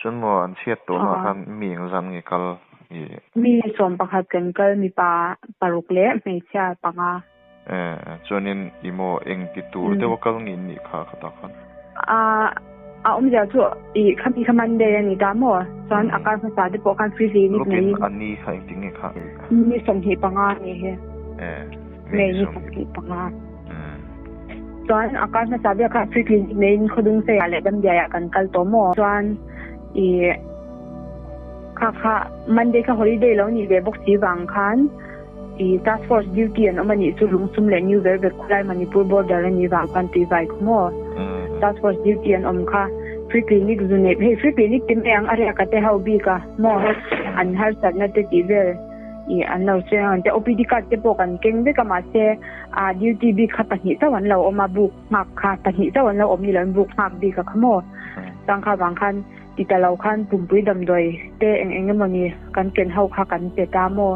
Chuan maw an chhiat tawhnaah khan mi engzat nge kal i? Mi 11 kan kal, mipa paruk leh hmeichhia panga. Chuanin i maw eng ti tur deuha kal nge in nih kha khatah khan? A awmzia chu i khami kha Monday a ni ta maw? Chuan a kar hmasa te pawh khan free clinic neiin. Lawkin a ni kha engtin nge kha? Ni 25 a ni hi. May ni 25. Chuan a kar hmasa ber khan free clinic neiin Khawdungseiah leh Damdiaiah kan kal tawh maw? Chuan i kha kha Monday kha holiday lo nih ve bawk si vang khan i task force duty an awm a nih chu Lungsum leh New Vervek khulai Manipur border a nih vang khan tui vai khaw maw? Task force duty an awm kha free clinic zu neih hei free clinic te mai ang a riak a te ho bik a maw? An harsatna te tih vel. Ih an lo sawi ang te OPD card te pawh kan keng vek a mahse ah duty bik kha pahnih chauh an lo awm a book nghak kha pahnih chauh an lo awm ni lo in book nghak bik a kha maw chuang kha vang khan ti ta lo khan pumpui damdawi te eng eng emaw ni kan ken ho kha kan pe ta maw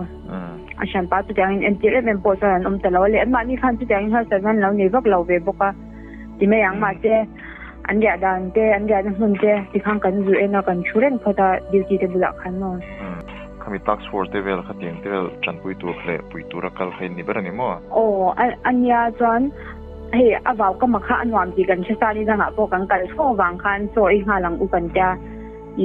a hranpa chutiang in entir em em pawh chuan an awm ta lo a leh anmahni khan chutiang in harsatna an lo nei vak lo ve bawk a ti mai ang mahse an riah dan te an riahna hmun te tikhan kan zu en a kan thu reng phawt a duty te bulah khan maw. Khami task force te vel khatiang te vel tanpui tur leh pui tura kal kha in ni ber a ni maw? Aw, a nia chuan hei a vau ka mak kha a nuam tih kan hre sa ni dangah pawh kan kal fo avang khan chaw ei nghal ang u kan tia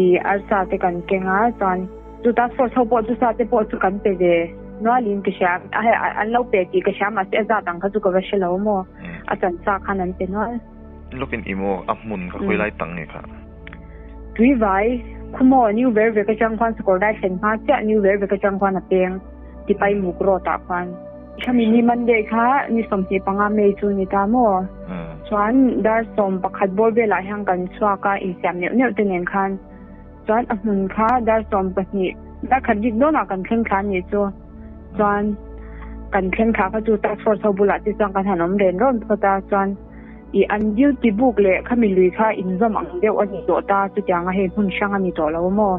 i arsa te kan keng a chuan chu task force ho pawh chu sa te pawh chu kan pe ve nualin ka hria a hei an lo pe tih ka hria mahse a zat ang kha chu ka va hre lo maw a chan sa khan an pe nual. Lawkin i maw a hmun kha khawi lai tang nge kha? Tuivai, Khumaw, New Vervek atang khuan Sakawrdai thlen hma chiah New Vervek atang khuan a peng Tipai Muk Road ah khuan. Khami ni Monday kha ni 25 May chu ni ta maw? Chuan dar 11 bawr velah hian kan chhuak a insiam neuh neuh te nen khan chuan a hmun kha dar 12 dar khat rik dawnah kan thleng thla anih chu. Chuan kan thleng thla kha chu task force ho bulah te chuan kan han awm ren rawn phawt a chuan I an duty buk leh khami lui kha inzawm ang deuh a ni tawh ta, chutianga hei hmun hrang a ni tawh lo maw?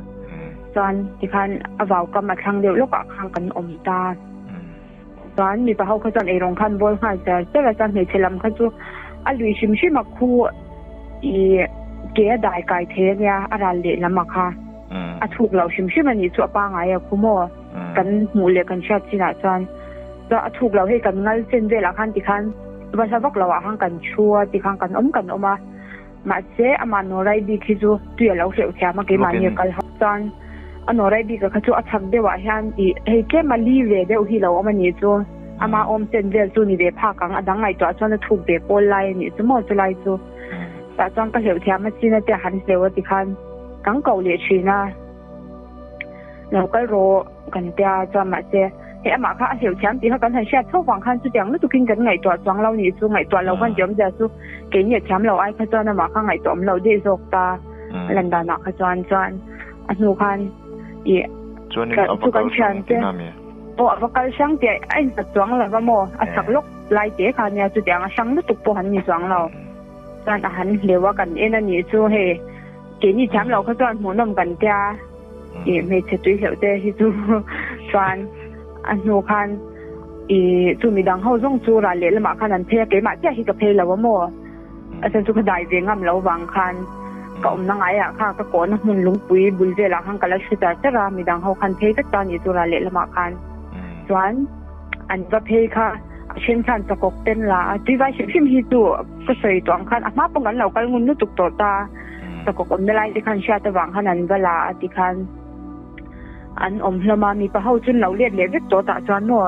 Chuan tikhan a vau kam a thlang deuh lawkah khan kan awm ta. Chuan mipa ho kha chuan eirawng khan bawl nghal char char a, chuan hmeichhe lam kha chu a lui hrim hrim a khu i ke a dai kai thei a nia, a ral lehlam a kha a chhuk lo hrim hrim a nih chu a pangai a khu maw? Kan hmuh leh kan hriat chinah chuan chuan a thuk lo hei kan ngal chen velah khan tikhan va hla vak loah khan kan thu a tikhan kan awm kan awm a mahse amah nawrai bik hi chu tui a lo hleuh thiam a keimahni a kal ho chuan a nawrai bik a kha chu a chhak deuhah hian ih hei tlem a li ve deuh hi lo awm a nih chu ama awm chen vel chu ni ve phak ang a dang ngaihtuah chuan a thuk ve pawl lai a nih chu maw chulai chu tah chuan ka hleuh thiam a chin a te a han hleuh a tikhan kan koh leh thin a. Lo kal rawh kan tia chuan mahse hei amah kha a hleuh thiam tih kha kan han hriat chho vang khan chutiang lutukin kan ngaihtuah chuang lo nih chu ngaihtuah lo khan tiawmzia chu keini a thiam lo ai kha chuan amah kha ngaihtuah awm loh daih zawk ta a lan danah kha chuan chuan a hnu khan ih chu kan thian te aw a va kal hrang tih a innghat chuang lo va maw a chak lawk lai te kha nia chutiang a hrang lutuk pawh han ni chuang lo chuan a han hleuh a kan en a nih chu hei. Keini thiam loh kha chuan hmuhnawm kan tia ih hmeichhe tui hleuh te hi chu chuan a hnu khan ih chu midang ho zawng chu ral leh lamah khan an phei a keimah chiah hi ka phei lo a maw a chhan chu ka dai ve ngam lo vang khan ka awmna ngaiah kha ka kawhna hmun lungpui bul velah khan ka la hre char char a midang ho khan phei vek ta a nih chu ral leh lamah khan chuan an va phei kha a then khan chakawk ten la a tuivai hrim hrim hi chu ka sawi tawh ang khan a hma pawh kan lo kal ngun lutuk tawh ta chakawk awmna lai te khan hriat avang khan an va la a ti khan an awm hlawm a mipa ho chu an lo let leh vek tawh tah chuan maw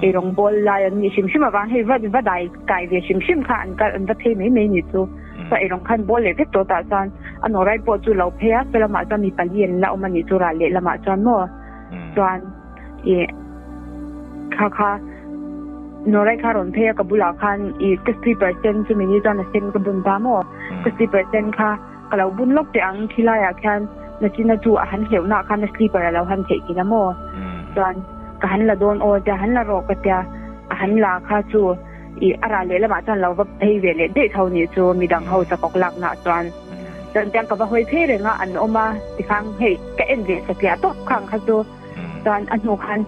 eirawng bawl lai an nih hrim hrim avang hei va va dai kai ve hrim hrim kha an kal an va phei mai mai ni chu chuan eirawng khan bawl leh vek tawh tah chuan a nawrai pawh chu lo phei a saw lamah chuan mipa li an la awm a nih chu ral leh lamah chuan maw chuan ih kha kha Nawrai kha rawn phei a ka bulah khan ih ka slipper sen chu mini chuan a sen ka bun ta maw ka slipper sen kha ka lo bun lawk teh ang khilaiah khian nachina chu a han hleuh nah khan a slipper a lo han theih thin a maw chuan ka han la dawn aw tia han la rawh ka tia a han la kha chu. I a ral lehlamah chuan lo va phei ve leh daih tho nih chu midang ho chakawk laknaah chuan. Chuan tiang ka va hawi phei reng a, an awm a tikhang hei ka en ve satliah tawp khang kha chu. Chuan a hnu khan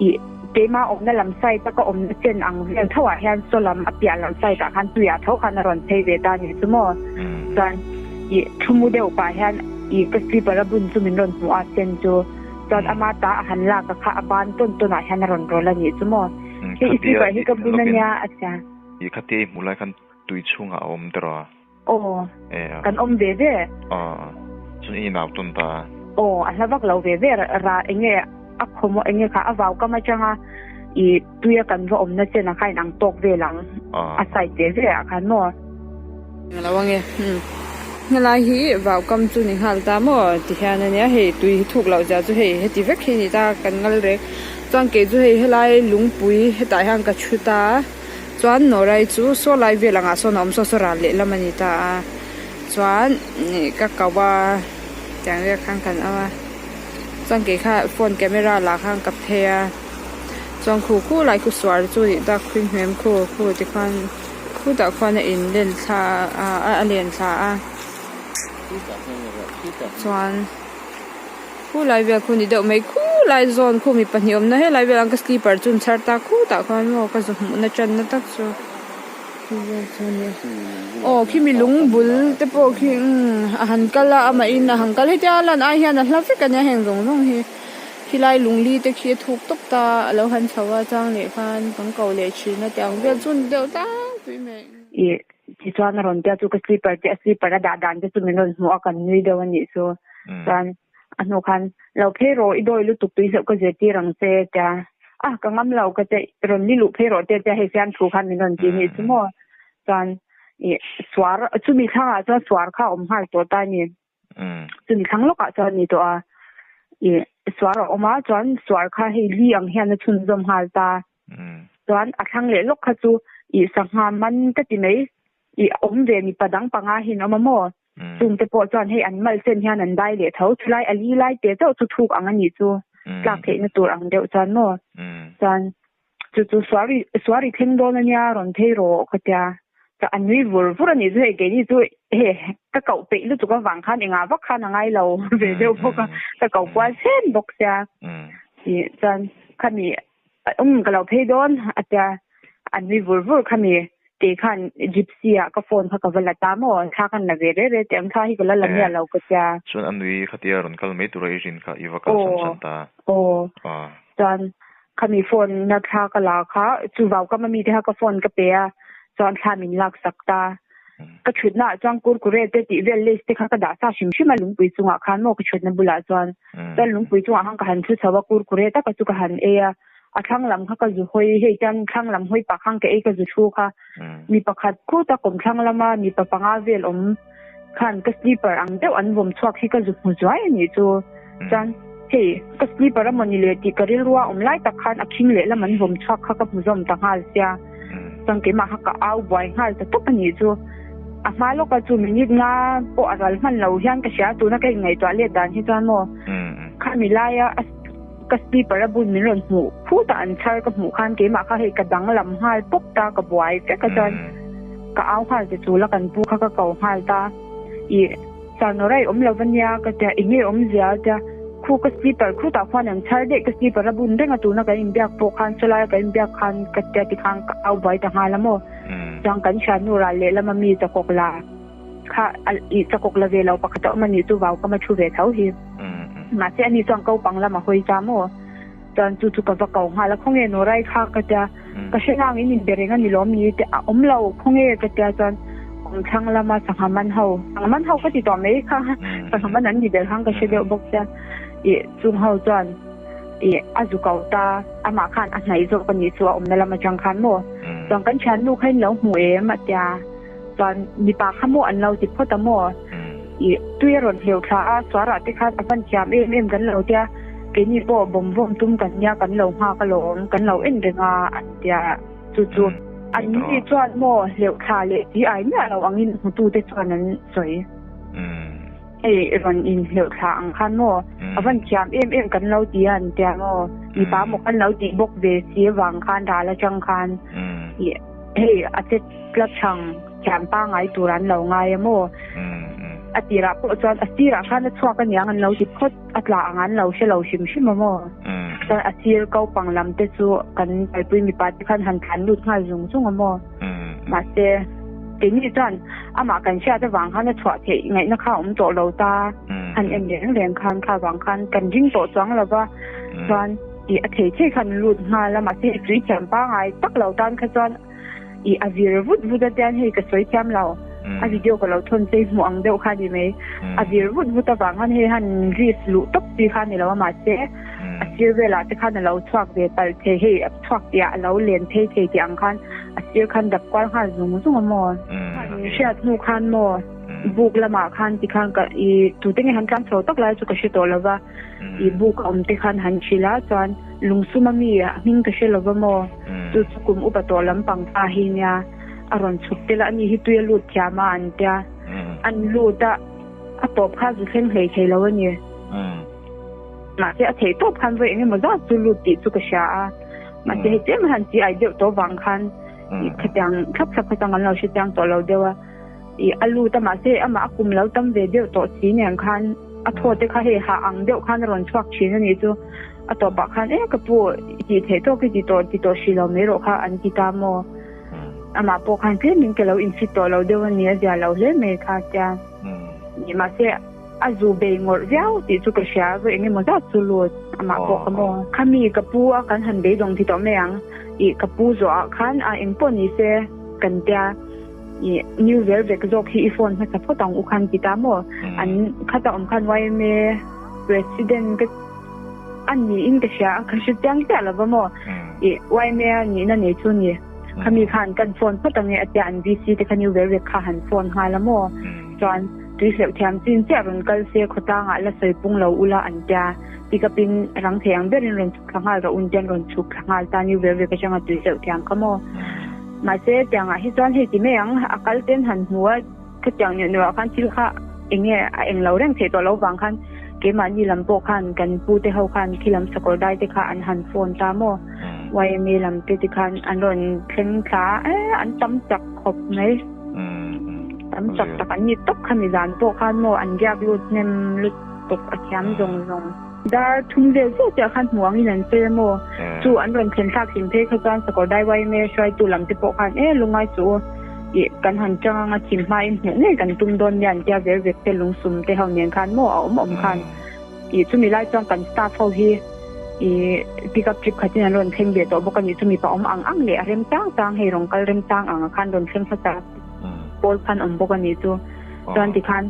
i keimah awmna lam side a ka awmna chen ang vel tho ah hian saw lam a piah lam side ah khan tuiah tho khan a rawn phei ve ta nih chu maw. Chuan i thu mu deuh pah hian i ka slipper a bun chu min rawn hmuh a chen chu. Chuan ama ta a han lak a kha a ban tawn tawn ah hian a rawn rawl a nih chu maw. Hei i slipper hi ka bun a nia a tia. I khatia i hmuh lai khan tui chhungah a awm tawh a. Aw, kan awm ve ve. Aw, chuan i inau tawn ta. Aw, a hla vak lo ve ve ra enge a khawmaw enge kha a vau kam atanga i tuia kan va awmna chen ah kha in ang tawk vel ang a side ve ve ah khan maw. Lo ange umm helai hi vau kam chu ni nghal ta maw ti hian ania hei tui hi thuk loh zia chu hei heti vek hi ni ta kan ngal rek chuan kei chu hei helai lungpui hetah hian ka thu ta. Chuan Nawrai chu saw lai vel angah sawn a awm saw saw ral lehlam a ni ta a, chuan ih ka kau a tiang vel khan kan awm a, chuan kei kha phone camera lah khan ka phei a, chuan khu khu lai khu suar chu ih dak hlim hmel khu khu ti khan khutah khuan a in len thla a a len thla a, chuan. Khulai vel khu ni deuh mai khulai zawn khu mi pahnih awmna helai velah ka slipper chu an chhar ta khutah khuan maw ka zu hmuhna tanna tak chu khi vel chu a ni aw khimi lung bul te pawh khi umm a han kal a amahin a han kal hetia a lan ai hian a hla vek a nia heng zawng zawng hi khilai lungli te khi a thuk tawp ta a lo han chho a chang leh khan kan ko leh thin a tiang vel chu a ni deuh tlangpui mai. Ih tichuan a rawn tia chu ka slipper te a slipper a dah dan te chu min rawn hmuh a kan nui deuh a nih chu. Chuan a hnu khan lo phei rawh i dawi lutuk tui hleuh ka zirtir ang che tia a ka ngam lo ka che rawn ni luh phei rawh te tia hei fiam thu khan min rawn ti nih chu maw. Chuan ih suar chumi thlangah chuan suar kha a awm nghal tawh ta a ni. Chumi thlang lawkah chuan a ni tawh a. Ih suar a awm a chuan suar kha hei li ang hian a chhunzawm nghal ta. Chuan a thlang leh lawk kha chu ih sangha man ka ti mai ih a awm ve mipa dang panga hi an awm a maw. Chungte pawh chuan hei an mal chen hian an dai leh tho chulai a li lai te chauh chu thuk ang a nih chu tlak theihna tur ang deuh chuan maw. Chuan chu chu suari suari thleng dawn a nia rawn phei rawh ka tia ka a nui vur vur a nih chu hei keini chu he ka koh peih lutuk avang khan engah vak khan a ngai lo ve deuh bawk a ka koh kual chhen bawk sia ih chuan khami Um ka lo phei dawn a tia an nui vur vur khami kei khan gypsy ah ka phone kha ka va la ta maw thla khan la ve re re teh ang thla hi ka la la miah lo ka tia. Chuan a nui khatia rawn kal mai tura i rin kha i va kal san san ta. Aw chuan khami phone na thla ka la kha chu vau kam ami te kha ka phone ka pe a chuan thla min lak sak ta. Ka thutna ah chuan kurkure te tih vel lace te kha ka dah sa hrim hrim a lungpui chungah khan maw ka thutna bulah chuan chuan lungpui chungah khan ka han thu chho a kurkure taka chu ka han ei a a thlang lam kha ka zu hawi hei chuan thlang lam hawi pah khan ka ei ka zu thu kha mi pakhat khuta kawm thlang lama mipa panga vel awm khan ka slipper ang deuh an vawm chhuak hi ka zu hmu zuai a nih chu chuan hei ka slipper a mawni le tih ka rilrua awm lai tak khan a khing lehlam an vawm chhuak kha ka hmu zawm ta nghal sia. Chuan keimah kha ka au buai nghal ta tawp a nih chu. A hma lawka chu minute nga pawh a ral hman lo hian ka hria tuna ka inngaihtuah let dan hi chuan maw khami laia ka slipper a bun min rawn hmuh phut a an chhar ka hmuh khan keimah kha hei ka danglam nghal pawp ta ka buai vek a chuan ka au nghal che chul a kan pu kha ka ko nghal ta ih Sarnawrai awm lo va nia ka tia eng nge awmzia a tia khu ka slipper khutah khuan an chhar daih ka slipper a bun reng a tuna kan inbiak pawh khan sawlaia kan inbiak khan ka tia tikhan ka au buai ta nghal a maw chuan kan thiannu ral lehlam a mi chakawk la kha ih chakawk la ve lo pakhat a awm a nih chu vau kam a thu ve tho hi mahse ani chuan ko pang lam a hawi ta maw chuan chu chu ka va ko nghal a khawnge nawrai kha ka tia Ka hre nang in inbe reng a ni lawm ni te a awm lo khawnge ka tia chuan awm thlang lama sangha man ho sangha man ho ka ti tawh mai kha sangha man an ni ber khan ka hre deuh bawk sia ih chung ho chuan ih a zu ko ta amah khan a hnaih zawk a nih chu a awmna lam atang khan maw chuan kan thiannu kha in lo hmu em a tia chuan mipa kha maw an lo ti phawt a maw ih tui a rawn hleuh thla a suarah te khan a hman thiam em em kan lo tia. Keini pawh bawm vawm tum kan nia kan lo nghak alawm, kan lo en reng a an tia chu chu. An ni chuan maw hleuh thla leh ti ai miah lo angin hmutute chuan an sawi. Hei rawn in hleuh thla ang khan maw a van thiam em em kan lo ti a an tia maw mipa maw kan lo tih bawk ve si avang khan ral atang khan ih. Hei a che tla chhang thiam pangai tur an lo ngai a maw? A tirah pawh chuan a sirah khan a chhuak aniang an lo ti phawt, a tla ang an lo hre lo hrim hrim a maw? Chuan a sir ko pang lam te chu kan kalpui mipa te khan han tlan lut nghal zung zung a maw? Mahse, keini chuan amah kan hriat avang khan a chhuah theih ngaihna kha a awm tawh lo ta, han en reng reng khan kha vang khan kan ring tawh chuang lo va, chuan ih a thei thei khan lut nghal a, mahse tui thiam pangai tak lo tan kha chuan ih a vir vut vut a tian hei ka sawi thiam lo, a video ka lo thawn che hmuh ang deuh kha a ni mai, a vir vut vut avang khan hei han risk luh tawp chi kha a ni lo a, mahse a sir velah te khan a lo chhuak ve palh thei, hei a chhuak tih ah a lo len phei thei tih ang khan a sir khan dap kual nghal zung zung a maw? Khan hriat hnu khan maw buk lamah khan tikhan ka ih tute nge han tlan chho tak lai chu ka hre tawh lo va. I buk a awm te khan han hrilh a, chuan lungsum a mi a hming ka hre lova maw? Chu chu kum upa tawh lampang pa hi nia a rawn chhuk tel a, ani hi tui a lut thiam a an tia, an lut a, a tawp kha zu thleng hlei thei lo a ni. Mahse a theih tawp khan vawi eng emaw zat chu lut tih chu ka hria a, mahse hei tlem han chi ai deuh tawh vang khan khatiang thlap thlap kha chuan kan lo hre chiang tawh lo deuh a. I a lut a mahse amah a kum lo tam ve deuh tawh si nen khan a thaw te kha hei hah ang deuh khan a rawn chhuak thin a nih chu a tawpah khan e ka pu i tih theih tawk i ti tawh ti tawh hrih lo mai rawh kha an ti ta maw amah pawh khan tlem in ka lo infit tawh lo deuh a ni a zia lo hle mai kha tia mahse a zu bei ngawrh viau tih chu ka hria vawi eng emaw zat chu lut amah pawh ka maw khami ka pu a kan han beidawng ti tawh mai ang i ka pu zawh ah khan a eng pawh ni se kan tia. I new vel vek zawk hi i phone hmasa phawt ang u khan ti ta maw? An khata awm khan yma president ka a niin ka hria a, ka hre chiang chiah lo va maw? I yma nihna nei chu ni. Khami khan kan phone phawt ang e a tia an VC te kha new vel vek kha han phone nghal a maw? Chuan tui hleuh thiam chin chiah rawn kal se khawtlangah la sawi pung lo ula an tia pick up in rang thei ang berin rawn chhuk thla nghal rawh un tian rawn chhuk thla nghal ta new vel vek atanga tui hleuh thiam kha maw? Mahse, tiangah hi chuan hei ti mai ang, a kal ten han hmu a, khatiang neuh neuhah khan thil kha eng nge a eng lo reng theih tawh lo vang khan keimahni lam pawh khan kan pu te ho khan khi lam sakawr dai te kha an han phone ta maw? Yma lam te ti khan an rawn thleng thla a, e an tam chak khawp mai. Tam chak tak an ni tawp khami zan pawh khan maw an riak lut hnem lutuk a thiam zawng zawng. Dar thum vel chiah chiah khan hmuh angin an sawi a maw? Chu an rawn thlen thlak hlim phei kha chuan Sakawr Dai yma hruaitu lam te pawh khan e lungai suh u ih kan han chang anga thim hmain hmuh ngei kan tum dawn nia an tia ver vek te lungsum te ho nen khan maw a awm awm khan ih chumi lai chuan kan staff ho hi ih pick up trip khatin an rawn thleng ve tawh bawk a nih chumi pa awm ang ang leh a rem chang chang hei rawn kal rem chang ang a khan rawn thleng hmasa pawl khan awm bawk a nih chu chuan tikhan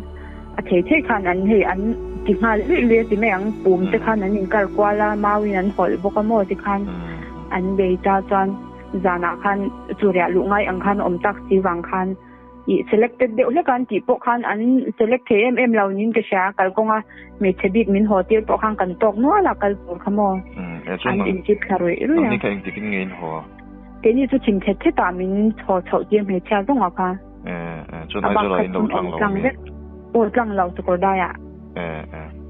A thei thei khan an hei an ti nghal luih luih a ti mai ang, pum te khan an inkar kual a, mauin an hawlh bawk a maw ti khan an bei ta chuan zanah khan chu riah luh ngai ang khan a awm tak si vang khan ih selected deuh hlek a an tih pawh khan an select thei em em lo niin ka hria, kalkawnga hmeichhe bik min haw tir pawh khan kan tawk nual a kal tur kha maw an inchip thla ruih ruih a. Keini chu chim thet thet ah min chhaw chhoh tir hmeichhia zawng ah kha. Chuan Aizawl ah in lo tlang lo ami? Aw tlang lo Sakawrdai ah.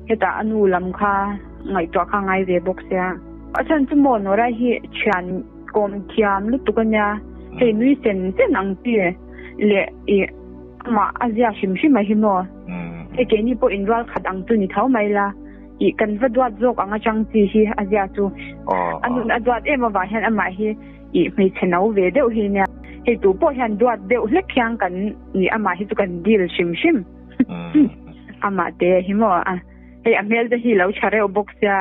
Hetah a nu lam kha ngaihtuah kha ngai ve bawk sia. A chhan chu maw Nora hi thian kawm thiam lutuk a nia, hei nui sen sen ang chi leh ih amah a ziak hrim hrim a hi maw. Hei keini pawh inrual khat ang chu ni tho mai la, ih kan va duat zawk ang atang chi hi a ziak chu. A nun a duat em avang hian amah hi Ih hmeichhe no ve deuh hi nia. Hei tu pawh hian duat deuh hlek hian kan nih amah hi chu kan deal hrim hrim. Amah te hi maw a hei a hmel te hi lo tha reuh bawk sia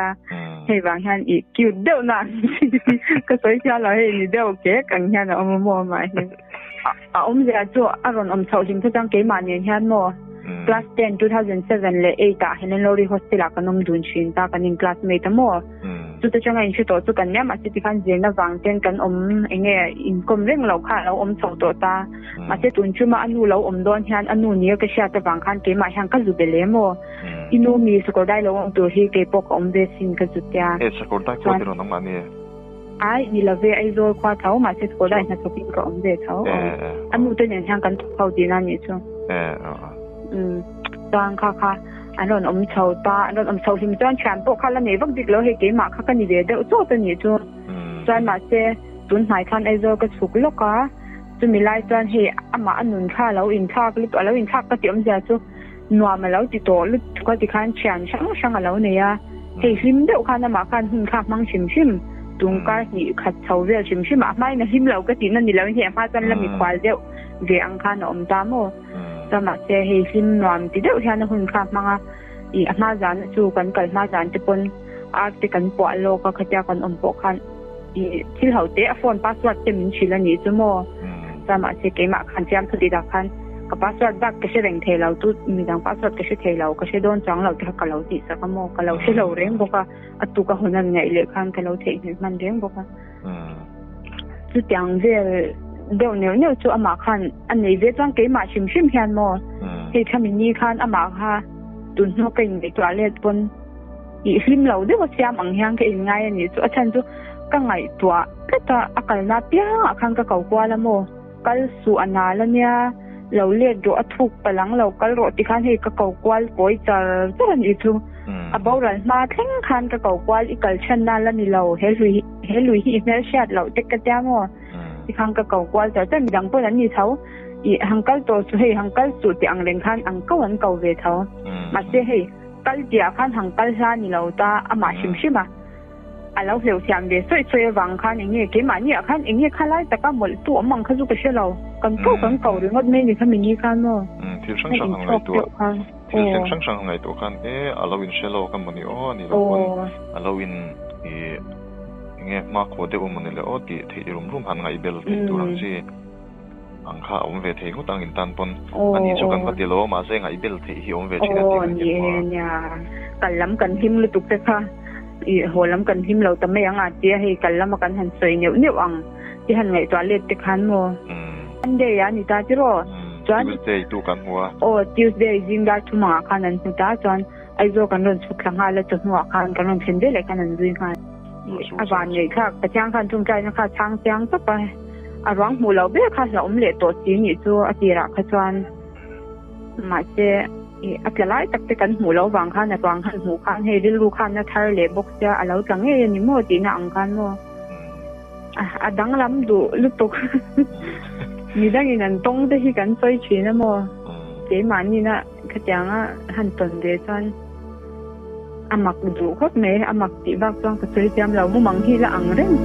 hei vang hian ih cute deuh na ka sawi hian lo hei ni deuh kek ang hian a awm a maw amah hi. A awmzia chu a rawn awm chhoh hlim kha chuan keimah nen hian maw class 10 2007 leh 8 ah Helen Lowry hostel ah kan awm dun thin ta kan in classmate a maw. Chuta changa inhre tawh chu kan nia mahse tikhan zirna vang ten kan awm eng nge inkawm reng loh kha a lo awm chho tawh ta. Mahse tun chuma a nu lo awm dawn hian a nu nia ka hriat avang khan keimah hian ka zu be lem aw. I nu mi Sakawrdai lo awm tur hi kei pawh ka awm ve sin ka zu tia. E Sakawrdai khua te rawn awm mahni e. Ai ni lo ve Aizawl khua tho mahse Sakawrdai hnathawk in ka awm ve tho aw. A nu te nen hian kan thawk ho tihna a nih chu. Chuan kha kha an rawn awm chho ta, an rawn awm chho hlim chuan thian pawh kha la nei vak bik lo hei keimah kha ka ni ve deuh chawt a nih chu. Chuan mahse tun hnai khan Aizawl ka chhuk lawk a, Chumi lai chuan hei amah a nun kha a lo inthlak lutuk, a lo inthlak ka tih awmzia chu nuam a lo ti tawh lutuk a tikhan thian hrang hrang a lo nei a. Hei hlim deuh khan amah khan hun kha a hmang hrim hrim, tungkar hnih khat chho vel hrim hrim a, a hmain a hlim lo ka tihna ni loin hei a hma chuan la mikhual deuh ve ang khan a awm ta maw. Chuan mahse hei hlim nuam ti deuh hian a hun kha a hmang a, ih a hma zan chu kan kal hma zan te pawn ar te kan puah lawk a khatia kan awm pawh khan ih thil ho te a phone password te min hrilh a nih chu maw. Chuan mahse keimah khan chiam thu tih tak khan ka password bak ka hre reng thei lo chu midang password ka hre thei lo ka hre dawn chuang lo te kha ka lo tih sak a maw ka lo hre lo reng bawk a a tuk a hawn an ngaih leh khan ka lo theihnghilh hman reng bawk a. Chutiang vel deuh neuh neuh chu amah khan a nei ve chuan keimah hrim hrim hian maw hei thlami ni khan amah kha tun hnu ka inngaihtuah let pawn ih hlim lo deuh a siam ang hian ka inngai a nih chu a chhan chu ka ngaihtuah tlat a a kalna apiangah khan ka ko kual a maw kal suh a nal a nia lo let rawh a thuk palh ang lo kal rawh tikhan hei ka ko kual kawi char char a nih chu a boral hma thleng khan ka ko kual i kal chhan nal a ni lo he hlui he lui hi i hmelhriat loh te ka tia maw tikhan ka ko kual char char midang pawn an ni tho ih han kal tawh suh hei han kal suh tih ang reng khan ang ko an ko ve tho mahse hei kal tih ah khan han kal hla ni lo ta amah hrim hrim a a lo hleuh thiam ve sawi sawi avang khan eng nge keimahni ah khan eng nge kha lai taka mawlh tu awm ang kha chu ka hre lo kan ko kan ko ringawt mai ni kha mini khan maw thil hrang hrang han ngaihtuah thil thleng hrang hrang han ngaihtuah khan e a lo in hre lo ka mawni aw a nih loh pawn a lo in ih eng nge hmakhua deuh a mawni le aw tih theih rum rum han ngaihbel theih tur ang chi ang kha a awm ve thei ngawt ang in tan pawn a nih chu kan va ti lo a mahse ngaihbel theih hi a awm ve thin a tih Aw ni e nia kal lam kan hlim lutuk te kha ih haw lam kan hlim lo ta mai ang a tia hei kal lama kan han sawi neuh neuh ang ti han ngaihtuah let te khan maw Monday a ni ta tiraw chuan Tuesday tu kan hmu a aw Tuesday zing dar thumangah khan an hmu ta chuan Aizawl kan rawn chhuk thla nghal a chawhnuah khan kan rawn thlen veleh khan an zui nghal. A van ngeihthlak Pathian khan tawngtaina kha a chhang chiang tawp a, a ruang hmuh loh ber kha hlauhawm leh tawh si nih chu a tirah kha chuan mahse a tla lai tak te kan hmuh loh vang khan a ruang han hmuh khan hei rilru khan a thar leh bawk sia a lo tla ngei a ni maw tihna ang khan maw a danglam duh lutuk midangin an tawng te hi kan sawi thin a maw keimahni-na Khatianga han tawn ve chuan a mak duh khawp mai, a mak tih bak chuan ka sawi thiam lo, mumang hi la ang reng.